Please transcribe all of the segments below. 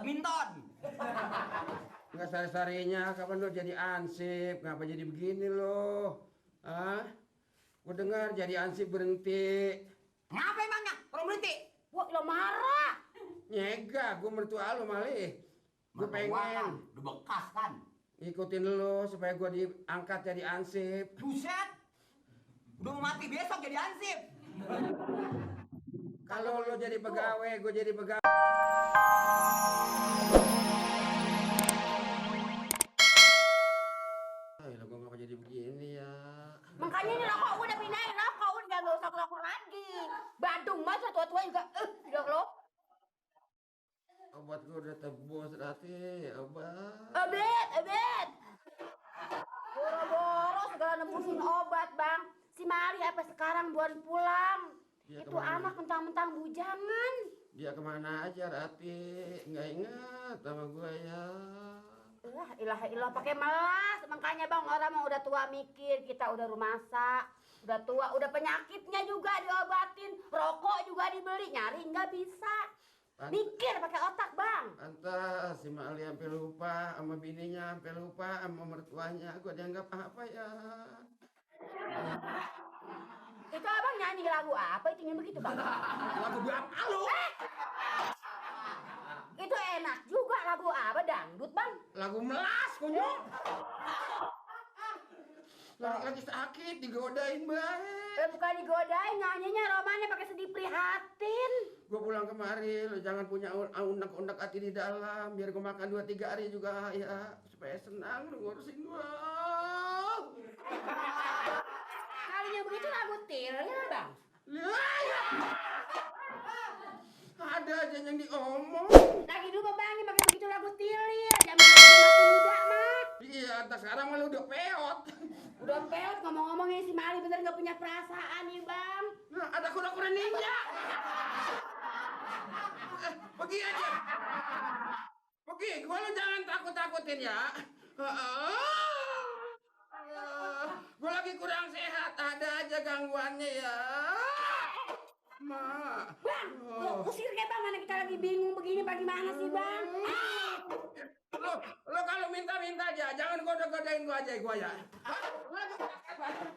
badminton. Nggak sari-sarinya, kapan lo jadi ansip? Ngapa jadi begini lo? Hah? Gue dengar jadi ansip berhenti. Ngapa emangnya? Orang berhenti? Wah, lo marah. Nyega, gue mertua lo malih. Gue Mertua pengen kan, udah bekas kan. ikutin lo supaya gue diangkat jadi ansip. Buset. Udah mau mati besok jadi ansip. Kalau lo jadi pegawai, gue jadi pegawai. Ayolah, gue ngapa jadi begini ya? Makanya ini rokok udah pindahin rokok, udah gak usah rokok lagi. Badung masa tua-tua juga, udah lo. Obat gue udah tebus, Rati, obat. Obet. Boro-boro segala nembusin obat, Bang. Si Mari apa sekarang buat pulang? Dia Itu kemana? anak mentang-mentang bujangan. Dia kemana aja, Rati? Nggak ingat sama gue ya. Ilah pakai melas. Makanya Bang, orang mah udah tua mikir, kita udah rumasa, udah tua, udah penyakitnya juga diobatin, rokok juga dibeli, nyari nggak bisa. Mikir pakai otak, Bang. Pantas si Mali sampai lupa sama bininya, sampai lupa sama mertuanya. Gue dianggap apa ya? Itu abang nyanyi lagu apa itu yang begitu, Bang? Lagu berapa lu? Itu enak juga lagu apa, dangdut, Bang? Lagu melas, kunyuk. Lagi sakit, digodain baik. Bukan digodain, nyanyinya romannya pakai sedih prihatin. Gue pulang kemari, lu jangan punya unek-unek hati di dalam. Biar gue makan 2-3 hari juga ya. Supaya senang lu ngurusin gue. Kalinya begitu lagu tilnya, Bang. Ya. Ada aja yang diomong. Lagi dulu Bang, pakai begitu lagu tilir. Zaman masih muda, Mak. Iya, entah sekarang malah udah peot. Udah peot ngomong-ngomongnya si Mali bener gak punya perasaan nih, Bang. Nah, ada kura-kura ninja. Pergi aja. Pergi, gua lu jangan takut-takutin ya. Gua lagi kurang sehat, ada aja gangguannya ya. Ma. Bang, lo usir kayak Bang, mana kita lagi bingung begini bagaimana sih, Bang? Lo kalau minta-minta aja, jangan goda-godain gua aja gua ya.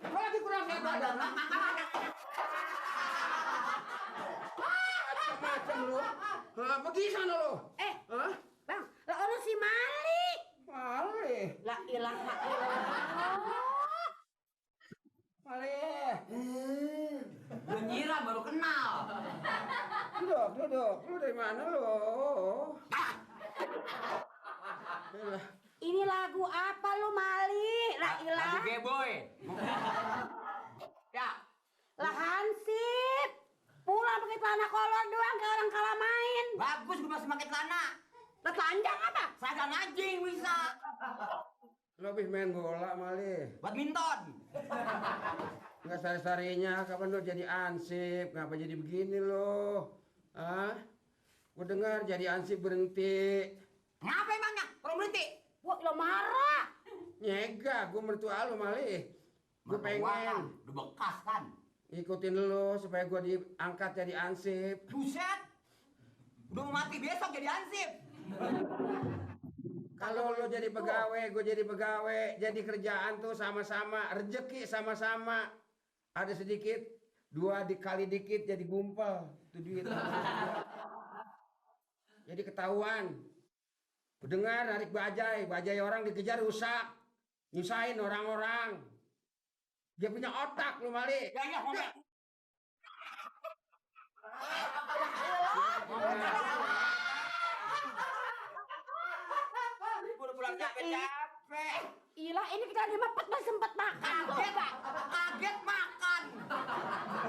Gua lagi kurang sehat ada. Macam lu. Pergi sana lo. Bang, lah orang si Mali. Mali. La ilaha illallah. Mali. Belum nyiram baru kenal. Duduk. Lu dari mana lo? Ini lagu apa lu, Mali? La ilaha. Lagu Geboy. Ya. Lah Hansip. Pulang pakai celana kolor doang kayak orang kalah main. Bagus gue masih pakai celana. Lah telanjang apa? Seragam anjing bisa. Lo habis main bola, Mali. Badminton. Nggak sari-sarinya, kapan lo jadi ansip? Ngapa jadi begini lo? Hah? Gue dengar jadi ansip berhenti. Ngapa emangnya? Orang berhenti? Wah, lo marah. Nyega, gue mertua lo, Mali. Gue Mertua pengen kan, udah bekas kan. ikutin lo supaya gue diangkat jadi ansip. Buset. Udah mau mati besok jadi ansip. Kalau lo jadi pegawai, gue jadi pegawai, jadi kerjaan tuh sama-sama, rezeki sama-sama. Ada sedikit, 2 dikali dikit jadi gumpal, itu duit. Jadi ketahuan. Gue dengar narik bajai orang dikejar rusak, nyusahin orang-orang. Dia punya otak lo, Mali. Ya, ngomong. Gue udah pulang capek. Ilah, ini kita lagi mepet masih sempet makan. Kaget makan.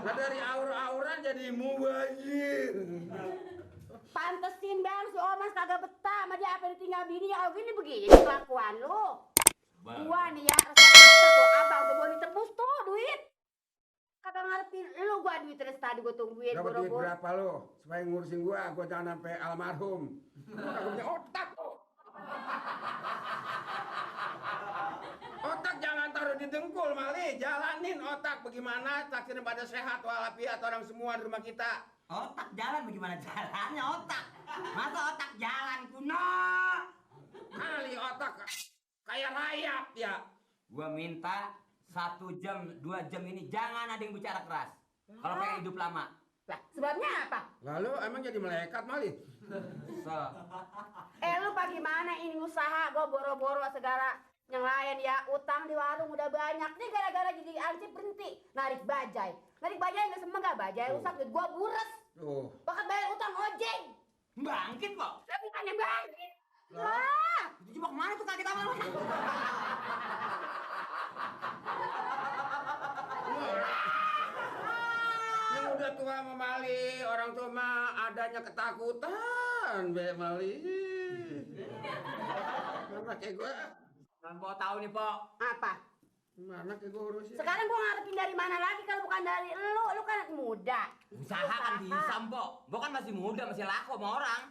Nah, dari aura-aura jadi mubazir. Pantesin Bang, si Omas kagak betah sama dia apa ditinggal bini ya. Gini begini kelakuan lu. Gua nih ya, resep tuh abang tuh gua ditebus tuh duit. Kagak ngarepin lu gua duit terus tadi gua tungguin Dapat duit boro-boro. berapa lo? Supaya ngurusin gua jangan sampai almarhum. Gua kagak punya otak. Otak jangan taruh di Hati dengkul Mali, jalanin otak bagaimana taksirnya pada sehat walafiat orang semua di rumah kita. Otak jalan bagaimana jalannya otak? Masa otak jalan kuno? Mali otak kayak rayap ya. Gua minta 1 jam, 2 jam ini jangan ada yang bicara keras. Kalau pengen hidup lama. Lah, sebabnya apa? Lalu emang jadi malaikat Mali? So, Lu bagaimana ini usaha gua boro-boro segala yang lain ya, utang di warung udah banyak nih gara-gara jadi ansip berhenti narik bajai nggak semengah bajai rusak duit gua bures bahkan bayar utang ojek bangkit kok. lah bukannya bangkit Lah. lah Dijebak mana tuh kaki tangan lu? Yang udah tua sama Mali, orang tua mah adanya ketakutan be Mali. Mana kayak gue? Kan Po tahu nih Po. apa Mana kayak gue urusin? sekarang gua ngarepin dari mana lagi kalau bukan dari lu kan anak muda Usaha kan bisa Po. Gua kan masih muda, masih laku sama orang.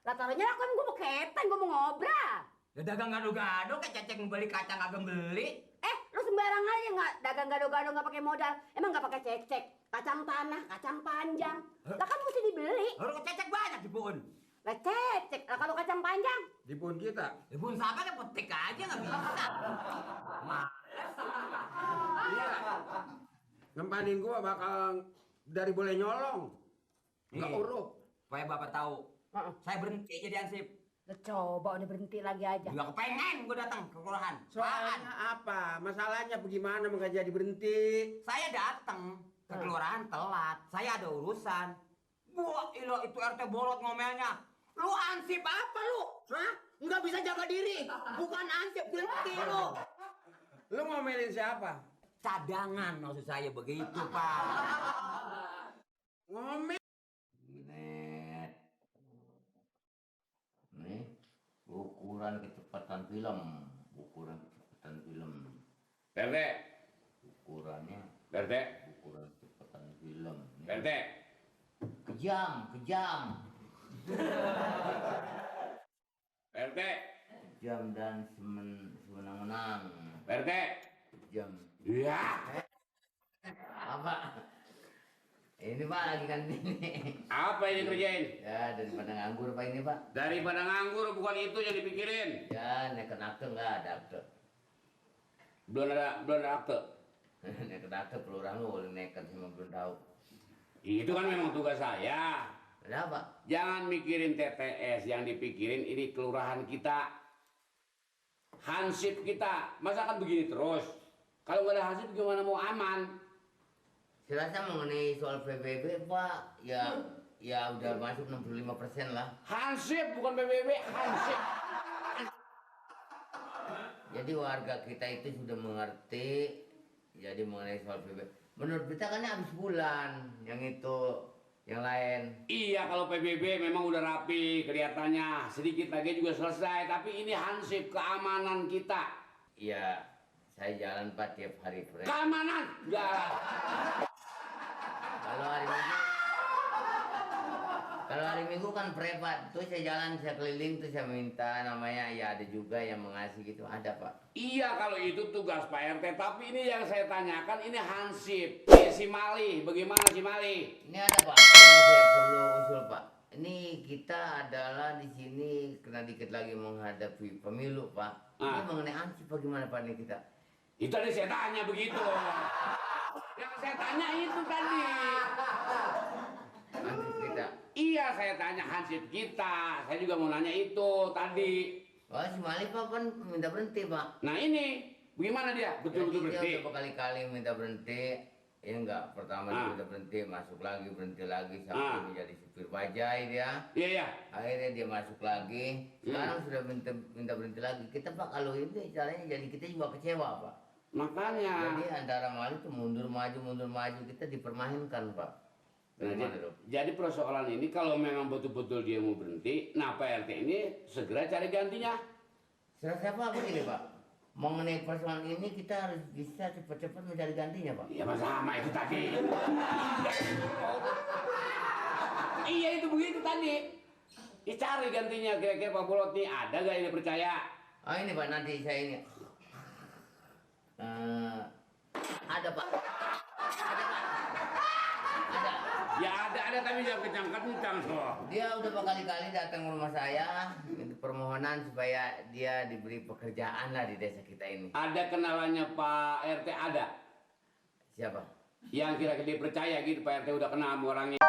lah taruhnya aku gua mau keteng gua mau ngobrol Ya dagang gado-gado kayak cecek beli kacang kagak beli. lu sembarangan aja nggak dagang gado-gado nggak pakai modal emang nggak pakai cek kacang tanah kacang panjang lah kan mesti dibeli Baru cecek banyak di pohon. lah cek lah kalau kacang panjang Di pun kita. Ya pun siapa kan petik aja nggak bisa. Iya. Ngempanin gua bakal dari boleh nyolong. Enggak Nih. uruk. Supaya Bapak tahu, saya berhenti jadi ansip. Lah, coba udah berhenti lagi aja Juga kepengen gue datang ke kelurahan. Soalnya apa? Masalahnya bagaimana nggak jadi berhenti? Saya datang ke kelurahan telat. Saya ada urusan. Wah, ilo itu RT bolot ngomelnya. Lu ansip apa lu? Hah? Nggak bisa jaga diri. Bukan ansip, berhenti lu. Lu ngomelin siapa? Cadangan maksud saya begitu, Pak. Ngomel. Nih, ukuran kecepatan film, ukuran kecepatan film, RT, ukurannya RT, ukuran kecepatan film. Nih, RT. kejam, RT, kejam dan semenang-menang, RT. kejam. Iya. Apa? Ini Pak lagi kan ini. Apa yang dikerjain? Ya daripada nganggur Pak ini Pak. Daripada nganggur bukan itu yang dipikirin. Ya neken akte nggak ada akte. Belum ada akte. Neken akte kelurahan lu boleh neken sama belum tahu. Itu kan memang tugas saya. Ada apa? Jangan mikirin TTS, yang dipikirin ini kelurahan kita. Hansip kita. Masa kan begini terus? Kalau nggak ada hansip gimana mau aman? Saya rasa mengenai soal PBB Pak, ya udah masuk 65% lah. Hansip bukan PBB, hansip. Jadi warga kita itu sudah mengerti, jadi mengenai soal PBB. Menurut kita kan habis bulan, yang itu, yang lain. Iya, kalau PBB memang udah rapi kelihatannya. Sedikit lagi juga selesai, tapi ini hansip keamanan kita. Iya, saya jalan Pak tiap hari. Keamanan? Enggak. Kalau hari Minggu kan prepat, tuh saya jalan, saya keliling, tuh saya minta namanya, ya ada juga yang mengasih gitu, ada Pak. Iya, kalau itu tugas Pak RT, tapi ini yang saya tanyakan ini hansip. Si Mali, bagaimana si Mali? Ini ada Pak, yang saya perlu usul Pak. Ini kita adalah di sini kena dikit lagi menghadapi pemilu Pak. Ini mengenai ansip bagaimana Pak ini kita? Itu tadi saya tanya begitu. Yang saya tanya itu tadi. Ansip kita. Iya, saya tanya hansip kita. Saya juga mau nanya itu tadi. Oh si Mali Pak kan minta berhenti Pak. Nah ini, bagaimana dia? Betul-betul Jadi berhenti. dia udah berkali-kali minta berhenti. Ya enggak, pertama dia udah berhenti, masuk lagi, berhenti lagi sampai menjadi supir bajai dia. Iya, iya. Akhirnya dia masuk lagi. Sekarang sudah minta berhenti lagi. Kita Pak kalau ini caranya jadi kita juga kecewa Pak. Makanya. Jadi antara Mali itu mundur maju kita dipermainkan Pak. Nah, Gimana, Dok? jadi persoalan ini kalau memang betul-betul dia mau berhenti, nah Pak RT ini segera cari gantinya. Saya Pak begini Pak. Mengenai persoalan ini kita harus bisa cepat-cepat mencari gantinya Pak. Iya, sama itu tadi. Iya, itu begitu tadi. Dicari gantinya, kira-kira Pak Bolot nih ada gak ini percaya? Oh ini Pak nanti saya ini. Ada Pak. Ada Pak. Ada. Ya ada tapi jangan kencang-kencang loh. Dia udah berkali-kali datang ke rumah saya untuk permohonan supaya dia diberi pekerjaan lah di desa kita ini. Ada kenalannya Pak RT ada? Siapa? Yang kira-kira dipercaya gitu Pak RT udah kenal sama orangnya.